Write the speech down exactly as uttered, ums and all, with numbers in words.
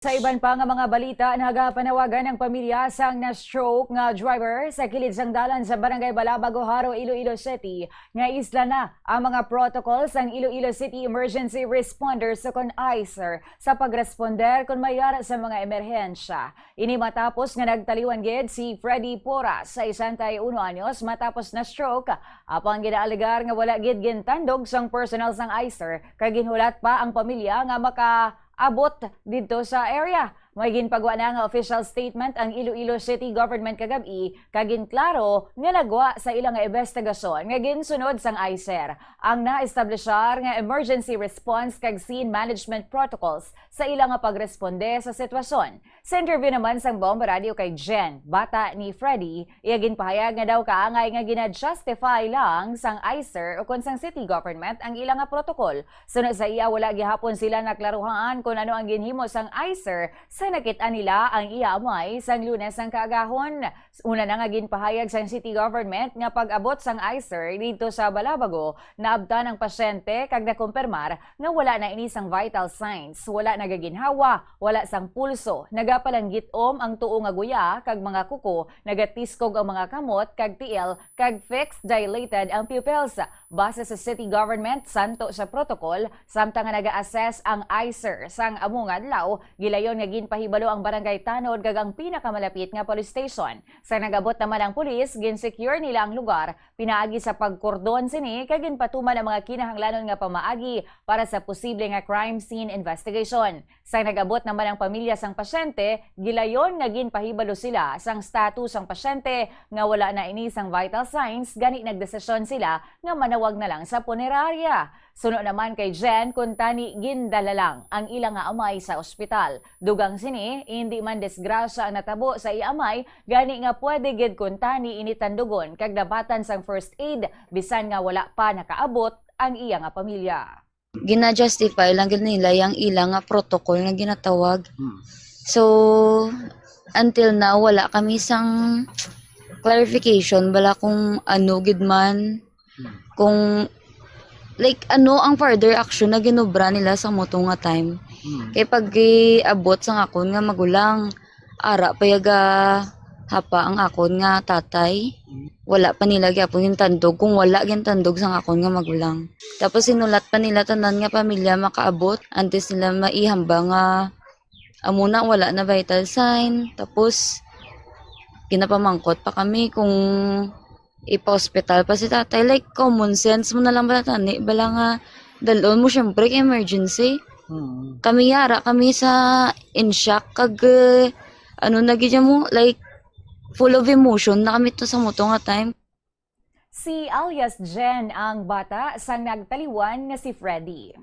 Sa iban pa nga mga balita, nagapanawagan ang pamilya sang na-stroke nga driver sa kilid sang dalan sa Barangay Balabago, Jaro, Iloilo City, nga isla na ang mga protocol sang Iloilo City Emergency Responders o kon ICER sa pagresponder kon may ara sa mga emerhensya. Ini matapos nga nagtaliwan gid si Freddy Pora sa sesenta y uno anyos matapos na-stroke, apang ginaalegar nga wala gid gintandog sang personnel sang ICER kag ginhulat pa ang pamilya nga makaabot didto sa area. May ginpagwa na nga official statement ang Iloilo City Government kagab-i kag ginklaro nga nagwa sa ila nga investigasyon nga ginsunod sang ICER ang naestablishar nga emergency response kag scene management protocols sa ila nga pagresponde sa sitwasyon. Sa interview naman sang Bomba Radio kay Jen, bata ni Freddy, iya ginpahayag nga daw kaangay nga gina-justify lang sang ICER o kon sang city government ang ila nga protocol. Suno sa iya, wala gihapon sila naklaruhaan kon ano ang ginhimo sang ICER sa nakit-an nila ang iya amay sang Lunes sang kaagahon. Una na nga ginpahayag sang city government nga pag-abot sang ICER didto sa Balabago, naabtan ang pasyente kag nakumpirmar nga wala na ini sang vital signs, wala nagaginhawa, wala sang pulso, nagapalanggit-om ang tuo nga guya kag mga kuko, nagatiskog ang mga kamot kag tiil, kag fixed dilated ang pupils. Base sa city government, santo sa protocol, samtang nga naga-assess ang ICER sang amo nga adlaw, gilayon nga ginpahibalo ang barangay tanod kag ang pinakamalapit nga police station. Sa nag-abot naman ang pulis, gin-secure nila ang lugar pinaagi sa pagkordon sini kag ginpatuman ang mga kinahanglanon nga pamaagi para sa posible nga crime scene investigation. Sa nag-abot naman ang pamilya sang pasyente, gilayon nga ginpahibalo sila sang status sang pasyente nga wala na ini sang vital signs, gani nagdesisyon sila nga manawag na lang sa punerarya. Suno naman kay Jen, kuntani gindala lang ang ila nga amay sa ospital. Dugang sini, hindi man disgrasya ang natabo sa iya amay, gani nga pwede gid kuntani ini tandugon kag dapatan sang first aid bisan nga wala pa nakaabot ang iya nga pamilya. Gina-justify lang gid nila yang ila nga protocol nga ginatawag. Hmm. So, until now, wala kami sang clarification bala kung ano gid man, Hmm. kung like ano ang further action na ginobra nila sa muto nga time. Hmm. Kay pag giabot sang akon nga magulang, ara pa yaga hapa ang akon nga tatay. Wala pa nila gyapon gintandog kung wala gintandog sang akon nga magulang. Tapos sinulat pa nila tanan nga pamilya makaabot antes nila maihambal nga amo na wala na vital sign. Tapos ginapamangkot pa kami kung ipa-hospital pa si tatay. Like, common sense mo na lang bala tani, bala nga dalon mo syempre kay emergency. Hmm. Kami yara kami sa in shock kag uh, ano na gid mo, like full of emotion na kami to sa muto nga time. Si alias Jen ang bata sang nagtaliwan nga si Freddy.